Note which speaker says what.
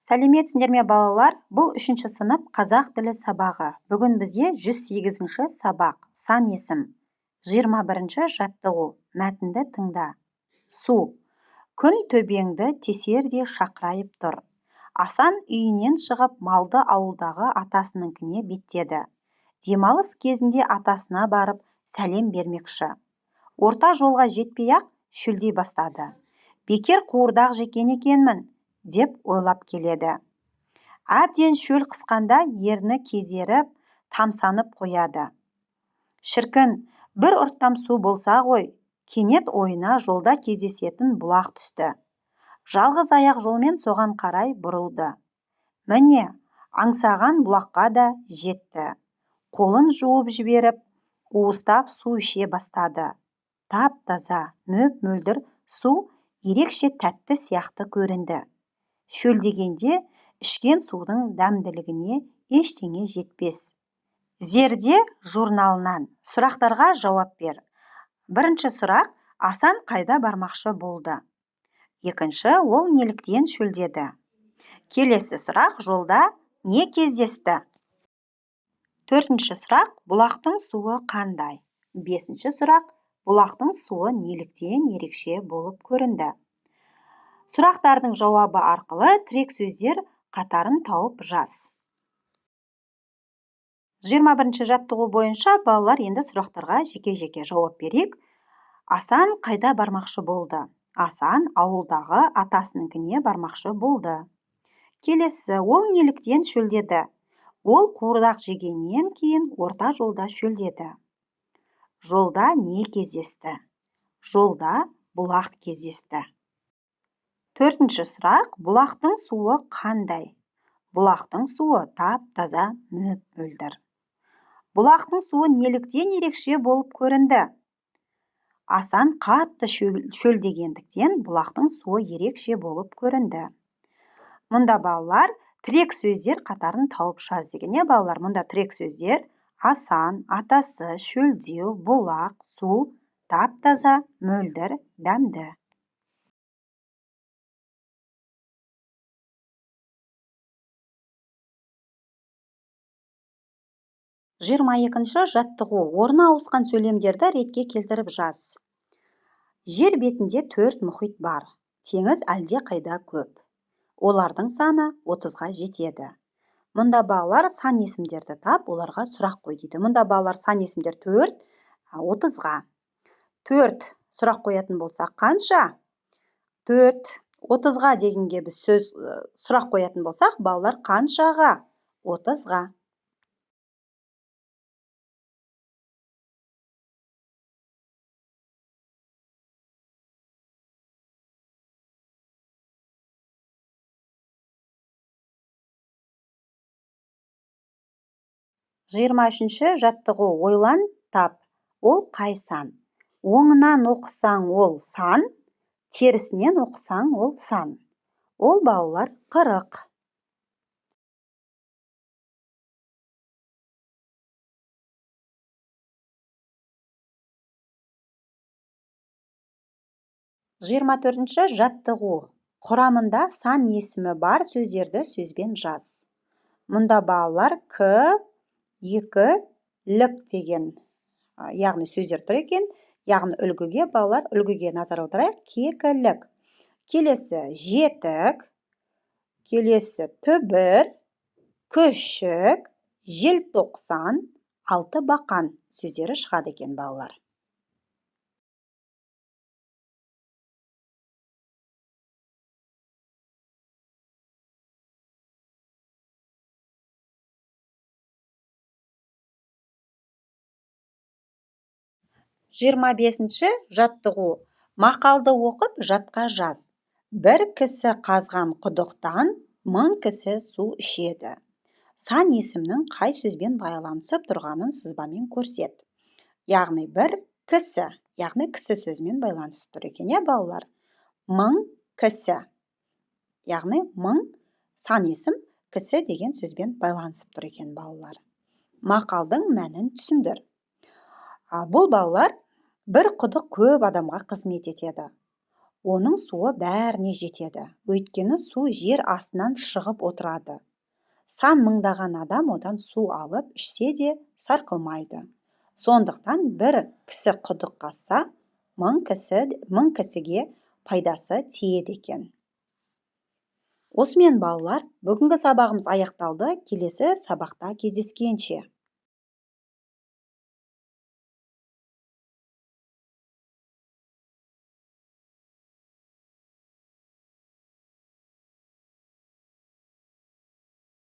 Speaker 1: Сәлеметсіңдер ме, балалар? Бұл 3-ші сынып қазақ тілі сабағы. Бүгін бізде 108-ші сабақ, сан есім. 21-ші жаттығу. Мәтінді тыңда. Су. Күн төбеңді тесердей шақырайып тұр. Асан үйінен шығып, малды ауылдағы атасыныңкіне беттеді. Демалыс кезінде атасына барып, сәлем бермекші. Орта жолға жетпей-ақ шөлдей бастады. Бекер қуырдақ жеген екенмін, деп ойлап келеді. Әбден шөл қысқанда ерні кезеріп, тамсанып қояды. Шіркін, бір ұрттам су болса ғой, кенет ойына жолда кездесетін бұлақ түсті. Жалғыз аяқ жолмен соған қарай бұрылды. Міне, аңсаған бұлаққа да жетті. Қолын жуып жіберіп, уыстап су іше бастады. Тап-таза, мөп-мөлдір су ерекше тәтті сияқты көрінді. Шөлдегенде ішкен судың дәмділігіне ештеңе жетпес. Зерде журналынан сұрақтарға жауап бер. Бірінші сұрақ, Асан қайда бармақшы болды? Екінші, ол неліктен шөлдеді? Келесі сұрақ, жолда не кездесті? Төртінші сұрақ, бұлақтың суы қандай? Бесінші сұрақ, бұлақтың суы неліктен ерекше болып көрінді? Сұрақтардың жауабы арқылы тірек сөздер қатарын тауып жаз. 21-ші жаттығу бойынша балалар енді сұрақтарға жеке-жеке жауап берейік. Асан қайда бармақшы болды? Асан ауылдағы атасыныңкіне бармақшы болды. Келесі, ол неліктен шөлдеді? Ол қуырдақ жегеннен кейін орта жолда шөлдеді. Жолда не кездесті? Жолда бұлақ кездесті. Төртінші сұрақ, бұлақтың суы қандай? Бұлақтың суы тап-таза, мөп-мөлдір. Бұлақтың суы неліктен ерекше болып көрінді? Асан қатты шөлдегендіктен бұлақтың суы ерекше болып көрінді. Мұнда балалар тірек сөздер қатарын тауып жаз деген, иә балалар? Мұнда тірек сөздер Асан, атасы, шөлдеу, бұлақ, су, тап-таза, мөлдір, дәмді. 22-ші жаттығу. Орны ауысқан сөйлемдерді ретке келтіріп жаз. Жер бетінде 4 мұхит бар. Теңіз әлде қайда көп. Олардың саны 30-ға жетеді. Мұнда балалар сан есімдерді тап, оларға сұрақ қой дейді. Мұнда балалар сан есімдер 4, 30-ға. 4 сұрақ қоятын болсақ қанша? 4, 30-ға дегенге біз сөз сұрақ қоятын болсақ, балалар қаншаға? 30-ға. 23-ші жаттығу. Ойлан, тап. Ол қай сан? Оңынан оқысаң ол сан, терісінен оқысаң ол сан. Ол балалар 40. 24-ші жаттығу. Құрамында сан есімі бар сөздерді сөзбен жаз. Мұнда балалар к, 2, лік деген, яғни сөздер тұр екен. Яғни үлгіге балалар, үлгіге назар аударайық. Кекілік. Келесі жетік, келесі түбір, күшік, желтоқсан, алты бақан сөздері шығады екен балалар. 25-ші жаттығу. Мақалды оқып, жатқа жаз. Бір кісі қазған құдықтан 1000 кісі су ішеді. Сан есімнің қай сөзбен байланысып тұрғанын сызбамен көрсет. Яғни бір кісі, яғни кісі сөзімен байланысып тұр екен, иә балалар? 1000 кісі. Яғни 1000 сан есім кісі деген сөзбен байланысып тұр екен балалар. Мақалдың мәнін түсіндір. Бұл балалар бір құдық көп адамға қызмет етеді. Оның суы бәріне жетеді, өйткені су жер астынан шығып отырады. Сан мыңдаған адам одан су алып ішсе де, сарқылмайды. Сондықтан бір кісі құдық қазса, 1000 кісіге пайдасы тиеді екен. Осымен, балалар, бүгінгі сабағымыз аяқталды. Келесі сабақта кездескенше!